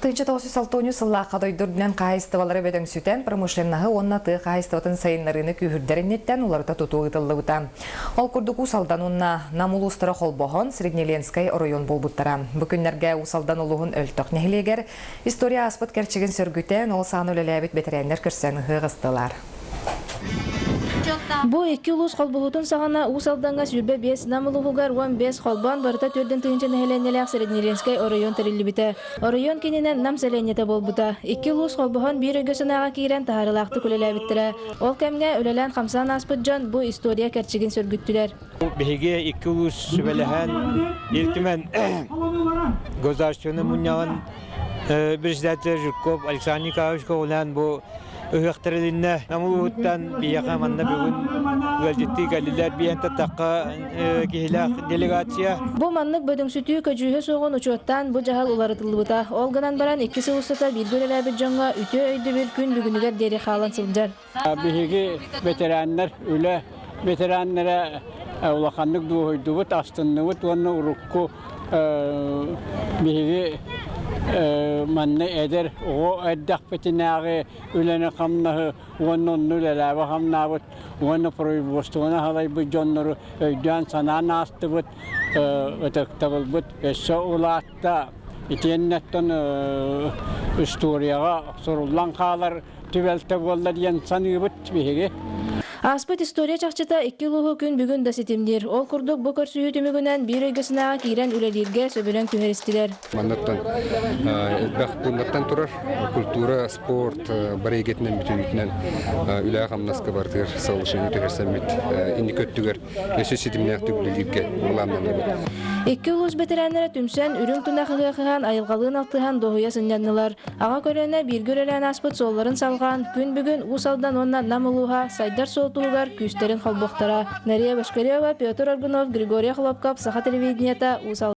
1960 сыллаахха дойду үрдүнэн хаһаайыстыбалары бөдөҥсүтэн, промышленноһы уонна тыа хаһаайыстыбатын сайыннарыыны күүһүрдэр инниттэн уларыта тутуу ыытыллыбыта. Ол курдук Уус Алдан уонна Нам улуустара холбоһон Среднеленскэй оройуон буолбуттара. Бу күннэргэ Уус Алдан улууһун Өлтөх нэһилиэгэр история ааспыт кэрчигин сөргүтэн, ол саҕана үлэлээбит бэтэрээннэр көрсөн ыһыах ыстылар. Бу икки улуус холбоһуутун саҕана Уус Алдаҥҥа 25, Нам улууһугар 15, холбоон барыта 4 тыһыынча нэһилиэнньэлээх Среднеленскэй оройуон тэриллибитэ. Оройуон киининэн Нам сэлиэнньэтэ буолбута. Икки улуус холбоһон биир өйгө-санааҕа киирэн таһаарыылаахтык үлэлээбиттэрэ. Ол кэмҥэ үлэлээн-хамсаан ааспыт дьон бу история кэрчигин сөргүттүлэр. Биһиги икки улуус сүбэлэһэн Ил Түмэн Государственнай мунньаҕын председатель Жирков Александр Николаевич көҕүлээн бу ыһыах тэрилиннэ. Нам улууһуттан биһиэхэ манна бүгүн ыалдьыттыы кэллилэр биэн таттахха киһилээх делегация. Бу маннык бөдөҥсүтүү көдьүүһэ суоҕун учуоттаан бу дьаһал уларытыллыбыта. Ол гынан баран икки сыл устата бииргэ үлэлээбит дьоҥҥо үтүө өйдөбүл күн бүгүнүгэр диэри хаалан сылдьар. Биһиги ветераннар үлэ ветераннара улаханнык дуоһуйдубут, астынныбыт уонна урукку биһиги манна эдэр оҕо эрдэхпитинээҕи үлэни-хамнаһы уонна онно үлэлээбит хамнаабыт уонна производствоны халайбыт дьоннору өйдөөн-санаан аастыбыт, ытыктабылбыт өссө улаатта. Итиэннэттэн историяҕа суруллан хаалар түбэлтэ буолла диэн саныыбыт биһиги. Ааспыт история чахчыта икки улууһу күн бүгүн да ситимниир. Ол курдук бу көрсүһүү түмүгүнэн биир өйгө-санааҕа киирэн үлэлииргэ сөбүлэҥ түһэристилэр. Маннаттан элбэх пууннартан турар культура, спорт бары эйгэтинэн бүтүннүүтүнэн үлэҕэ-хамнаска барытыгар соглашение түһэрсэммит инники өттүгэр өссө ситимнээхтик үлэлииргэ былааннанабыт. Икки улуус бэтэрээннэрэ түмсэн, үрүҥ тунах ыһыах ыһан, айылҕалыын алтыһан дуоһуйа сынньаннылар. Аҕа көлүөнэ бииргэ үлэлээн ааспыт суолларын салҕаан, күн бүгүн Уус Алдан уонна Нам улууһа сайдар суол туһугар күүстэрин холбуохтара. Нария Башкарева, Петр Аргунов, Григорий Хлопков, Саха телевидениета, Уус Алдан.